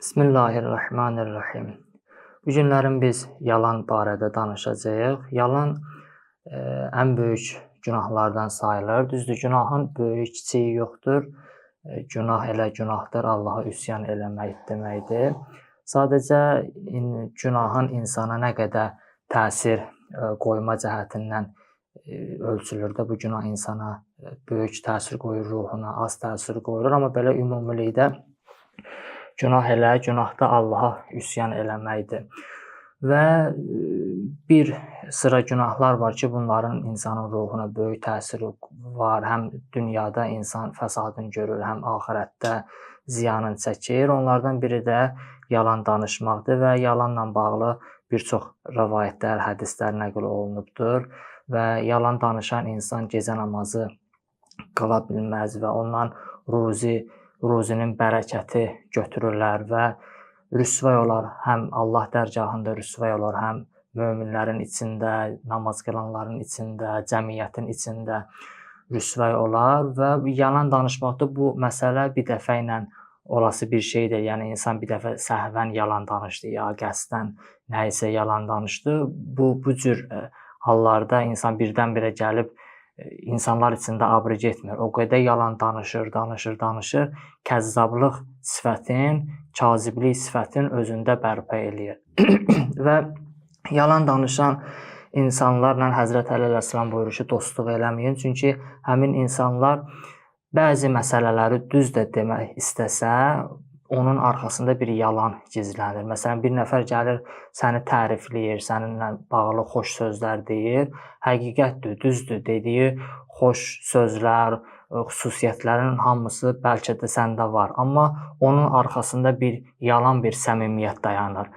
Bismillahirrahmanirrahim. Bu günlərin biz yalan barədə danışacağıq. Yalan ən böyük günahlardan sayılır. Düzdür, günahın böyük kiçiyi yoxdur. Günah elə günahdır, Allaha üsyan eləmək deməkdir. Sadəcə günahın insana nə qədər təsir qoyma cəhətindən ölçülür də, bu günah insana böyük təsir qoyur, ruhuna az təsir qoyur, amma belə ümumilikdə günah elə günahda Allaha üsyan eləməkdir. Və bir sıra günahlar var ki, bunların insanın ruhuna böyük təsiri var. Həm dünyada insan fəsadını görür, həm axirətdə ziyanını çəkir. Onlardan biri də yalan danışmaqdır və yalanla bağlı bir çox rəvayətlər, hədislər nəql olunubdur və yalan danışan insan gecə namazı qıla bilməz və ondan ruzinin bərəkəti götürürlər və rüsvay olar, həm Allah dərgahında rüsvay olar, həm möminlərin içində, namaz qılanların içində, cəmiyyətin içində rüsvay olar və yalan danışmaqda bu məsələ bir dəfə ilə olası bir şeydir. Yəni insan bir dəfə səhvən yalan danışdı ya qəsdən nə isə yalan danışdı. Bu cür hallarda insan birdən-birə gəlib insanlar içində abrı getmir. O qədər yalan danışır, danışır, danışır, kəzzablıq sifətin, kaziblik sifətin özündə bərpa eləyir. Və yalan danışan insanlarla Həzrət Əli əleyhissalam buyurur ki, dostluq eləməyin. Çünki həmin insanlar bəzi məsələləri düz də demək istəsə, onun arxasında bir yalan gizlənir. Məsələn, bir nəfər gəlir, səni tərifləyir, səninlə bağlı xoş sözlər deyir. Həqiqətdir, düzdür dediyi xoş sözlər, xüsusiyyətlərin hamısı bəlkə də səndə var. Amma onun arxasında bir yalan, bir səmimiyyət dayanır.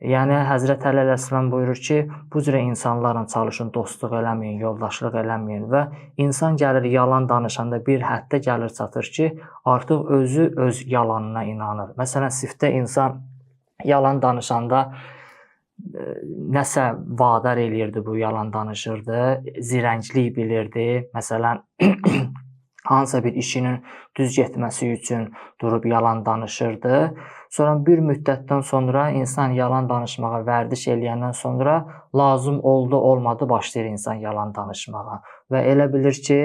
Yəni Həzrət Əli əleyhissalam buyurur ki, bu cürə insanlarla çalışın, dostluq eləməyin, yoldaşlıq eləməyin və insan gəlir yalan danışanda bir həddə gəlir çatır ki, artıq özü öz yalanına inanır. Məsələn, siftə insan yalan danışanda nəsə vadar eləyirdi, bu yalan danışırdı, zirənglik bilirdi. Məsələn, hansısa bir işinin düz getməsi üçün durub yalan danışırdı. Sonra bir müddətdən sonra insan yalan danışmağa vərdiş eləyəndən sonra lazım oldu, olmadı başlayır insan yalan danışmağa və elə bilir ki,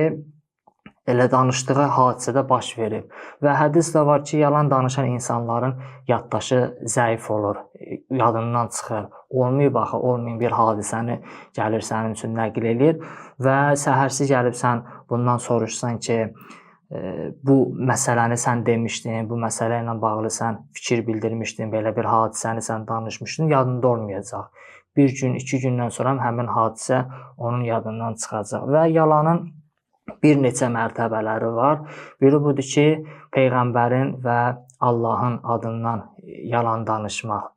elə danışdığı hadisədə baş verib. Və hədis də var ki, yalan danışan insanların yaddaşı zəif olur, yadından çıxır. Olmayıb axı, olmayıb bir hadisəni gəlir sənin üçün nəql eləyir və səhərsi gəlib sən bundan soruşsan ki, bu məsələni sən demişdin, bu məsələ ilə bağlı sən fikir bildirmişdin, belə bir hadisəni sən danışmışdın, yadında olmayacaq. Bir gün, iki gündən sonra həmin hadisə onun yadından çıxacaq və yalanın bir neçə mərtəbələri var. Biri budur ki, peyğəmbərin və Allahın adından yalan danışmaq.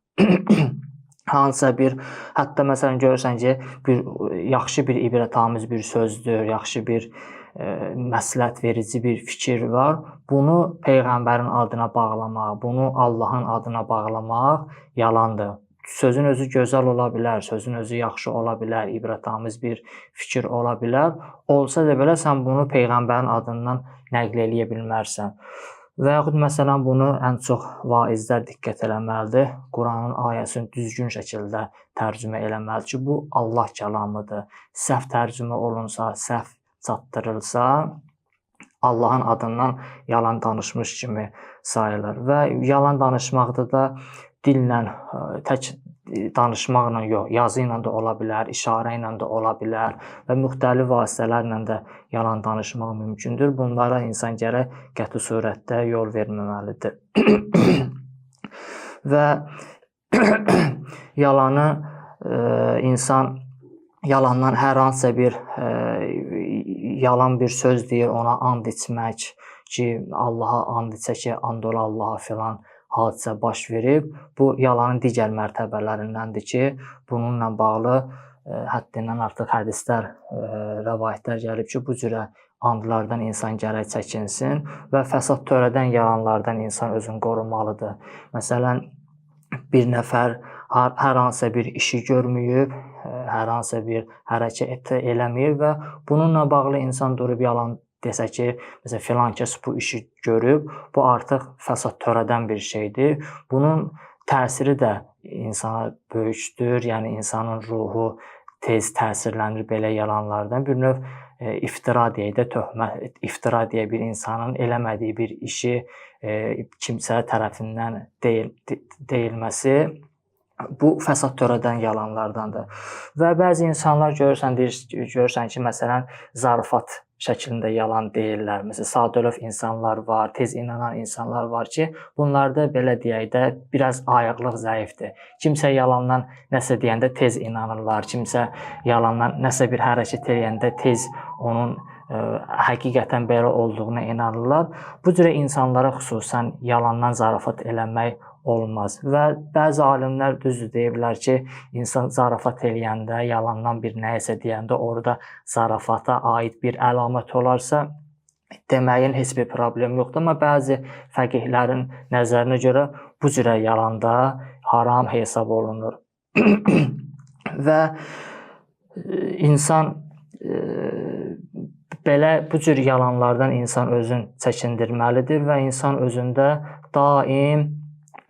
Hansısa bir, hətta məsələn görürsən ki, bir yaxşı bir ibrətamiz bir sözdür, yaxşı bir məsləhət verici bir fikir var. Bunu peyğəmbərin adına bağlamaq, bunu Allahın adına bağlamaq yalandır. Sözün özü gözəl ola bilər, sözün özü yaxşı ola bilər, ibrətamiz bir fikir ola bilər. Olsa da belə sən bunu peyğəmbərin adından nəql eləyə bilmərsən. Və yaxud məsələn bunu ən çox vaizlər diqqət eləməlidir. Quranın ayəsini düzgün şəkildə tərcümə eləməlidir ki, bu Allah kəlamıdır. Səhv tərcümə olunsa, səhv çatdırılsa, Allahın adından yalan danışmış kimi sayılır. Və yalan danışmaqda da dillə, tək danışmaqla yox, yazı ilə də ola bilər, işarə ilə də ola bilər və müxtəlif vasitələrlə də yalan danışmaq mümkündür. Bunlara insan gərək qəti surətdə yol verməməlidir. Və yalanı insan yalandan hər hansısa bir yalan bir söz deyir, ona and içmək ki, Allaha and içək ki, and ola Allaha filan hadisə baş verib. Bu yalanın digər mərtəbələrindəndir ki, bununla bağlı həddindən artıq hədislər, rəvayətlər gəlib ki, bu cürə andlardan insan gərək çəkinsin və fəsad törədən yalanlardan insan özünü qorumalıdır. Məsələn, bir nəfər hər hansısa bir işi görməyib, hər hansısa bir hərəkət eləməyib və bununla bağlı insan durub yalan desə ki, məsələn filan kəs bu işi görüb, bu artıq fəsad törədən bir şeydir. Bunun təsiri də insana böyükdür. Yəni insanın ruhu tez təsirlənir belə yalanlardan. Bir növ iftira deyək də, töhmət, iftira deyə bir insanın eləmədiyi bir işi kimsə tərəfindən deyilməsi bu fəsad törədən yalanlardandır. Və bəzi insanlar görürsən, görürsən ki, məsələn, zarafat şəklində yalan deyirlər. Məsələn, sadəlövh insanlar var, tez inanan insanlar var ki, bunlarda belə deyək də biraz ayıqlıq zəifdir. Kimsə yalandan nəsə deyəndə tez inanırlar. Kimsə yalandan nəsə bir hərəkət eləyəndə tez onun həqiqətən belə olduğuna inanırlar. Bu cürə insanlara xüsusən yalandan zarafat eləmək olmaz. Və bəzi alimlər düzdür deyiblər ki, insan zarafat eləyəndə, yalandan bir nəyisə deyəndə orada zarafata aid bir əlamət olarsa, deməyin heç bir problemi yoxdur. Amma bəzi fəqihlərin nəzərinə görə bu cürə yalan da haram hesab olunur. Və insan belə bu cür yalanlardan insan özünü çəkindirməlidir və insan özündə daim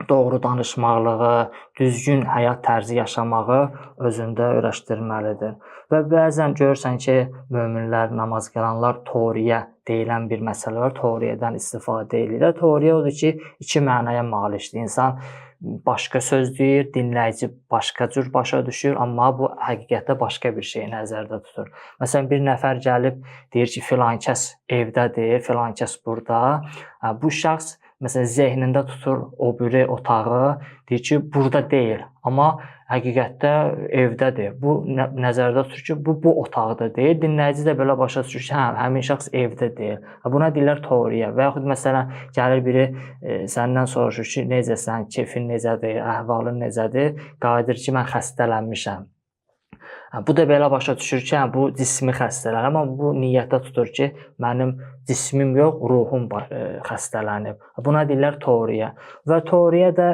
doğru danışmaqlığı, düzgün həyat tərzi yaşamağı özündə öyrəşdirməlidir. Və bəzən görürsən ki, möminlər, namaz qılanlar toriyə deyilən bir məsələ var. Toriyədən istifadə edirlər. Toriyə odur ki, iki mənaya malikdir. İnsan başqa söz deyir, dinləyici başqa cür başa düşür, amma bu həqiqətdə başqa bir şeyi nəzərdə tutur. Məsələn, bir nəfər gəlib deyir ki, filan kəs evdədir, filan kəs burada. Bu şəxs məsələn zehnində tutur o biri otağı, deyir ki, burada deyil, amma həqiqətdə evdədir. Bu nəzərdə tutur ki, bu otaqda deyil. Dinləyici də belə başa düşür ki, hə, həmin şəxs evdə deyil. Buna deyirlər toriyə. Və yaxud məsələn gəlir biri səndən soruşur ki, necəsən, kefin necədir, əhvalın necədir? Qayıdır ki, mən xəstələnmişəm. Bu da belə başa düşür ki, hə, bu cismi xəstələnib, amma bu niyyətdə tutur ki, mənim cismim yox, ruhum xəstələnib. Buna deyirlər toriyə. Və toriyə də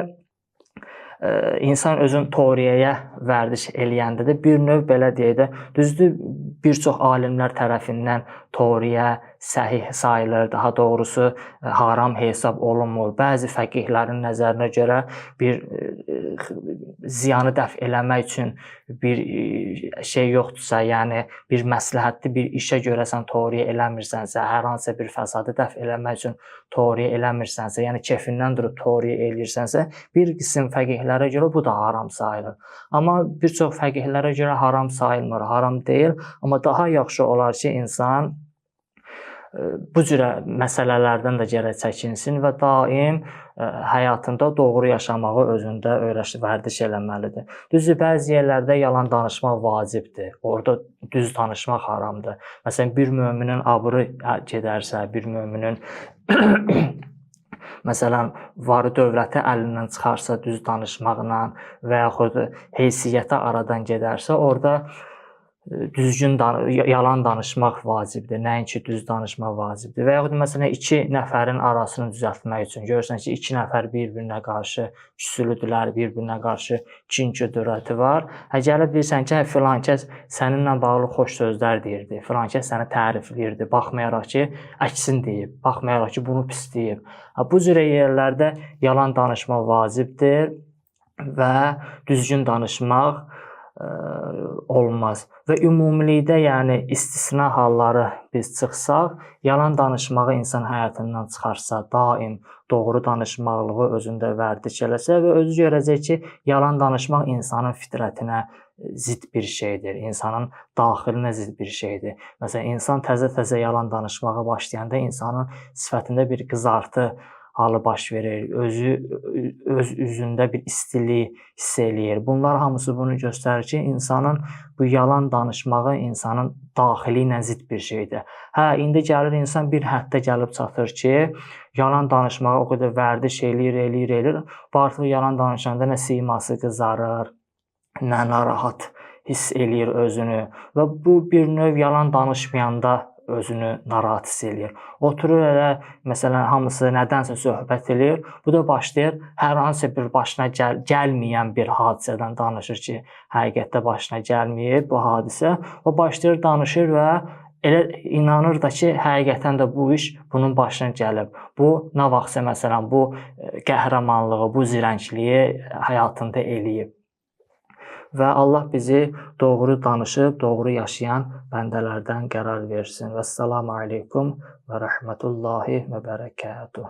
insan özün toriyəyə vərdiş eləyəndə də bir növ belə deyək də, düzdür, bir çox alimlər tərəfindən toriyə səhih sayılır, daha doğrusu haram hesab olunmur. Bəzi fəqihlərin nəzərinə görə bir ziyanı dəf eləmək üçün bir şey yoxdursa, yəni bir məsləhətli bir işə görəsən toriyə eləmirsənsə, hər hansısa bir fəsadı dəf eləmək üçün toriyə eləmirsənsə, yəni kefindən durub toriyə eləyirsənsə, bir qism fəqihlərə görə bu da haram sayılır. Amma bir çox fəqihlərə görə haram sayılmır, haram deyil, amma daha yaxşı olar ki, insan bu cürə məsələlərdən də gərək çəkinsin və daim həyatında doğru yaşamağı özündə öyrəşib vərdiş eləməlidir. Düzdür, bəzi yerlərdə yalan danışmaq vacibdir. Orada düz danışmaq haramdır. Məsələn, bir möminin abrı gedərsə, bir möminin məsələn, varı dövləti əlindən çıxarsa düz danışmaqla və yaxud heysiyyəti aradan gedərsə, orada düzgün yalan danışmaq vacibdir, nəinki düz danışmaq vacibdir. Və yaxud məsələn iki nəfərin arasını düzəltmək üçün görürsən ki, iki nəfər bir-birinə qarşı küsülüdülər, bir-birinə qarşı kin-kudurəti var. Hə gəlib deyirsən ki, hə, filan kəs səninlə bağlı xoş sözlər deyirdi, filan kəs səni tərifləyirdi, baxmayaraq ki, əksin deyib, baxmayaraq ki, bunu pis deyib. Hə, bu cür yerlərdə yalan danışmaq vacibdir və düzgün danışmaq olmaz. Və ümumilikdə, yəni istisna halları biz çıxsaq, yalan danışmağı insan həyatından çıxarsa, daim doğru danışmaqlığı özündə vərdiş eləsə və özü görəcək ki, yalan danışmaq insanın fitrətinə zid bir şeydir, insanın daxilinə zid bir şeydir. Məsələn, insan təzə-təzə yalan danışmağa başlayanda insanın sifətində bir qızartı halı baş verir, özü öz üzündə bir istilik hiss eləyir. Bunlar hamısı bunu göstərir ki, insanın bu yalan danışmağı insanın daxili ilə zid bir şeydir. Hə, indi gəlir insan bir həddə gəlib çatır ki, yalan danışmağa o qədər vərdiş eləyir, eləyir, eləyir. Bu artıq yalan danışanda nə siması qızarır, nə narahat hiss eləyir özünü və bu bir növ yalan danışmayanda özünü narahat hiss eləyir. Oturur elə, məsələn, hamısı nədənsə söhbət eləyir. Bu da başlayır hər hansısa bir başına gəlməyən bir hadisədən danışır ki, həqiqətdə başına gəlməyib bu hadisə. O başlayır danışır və Elə inanır da ki, həqiqətən də bu iş bunun başına gəlib. Bu nə vaxtsa məsələn bu qəhrəmanlığı, bu zirəkliyi həyatında eləyib. Və Allah bizi doğru danışıb, doğru yaşayan bəndələrdən qərar versin. Vəssalamu aleykum və rəhmətullahi və bərəkətuh.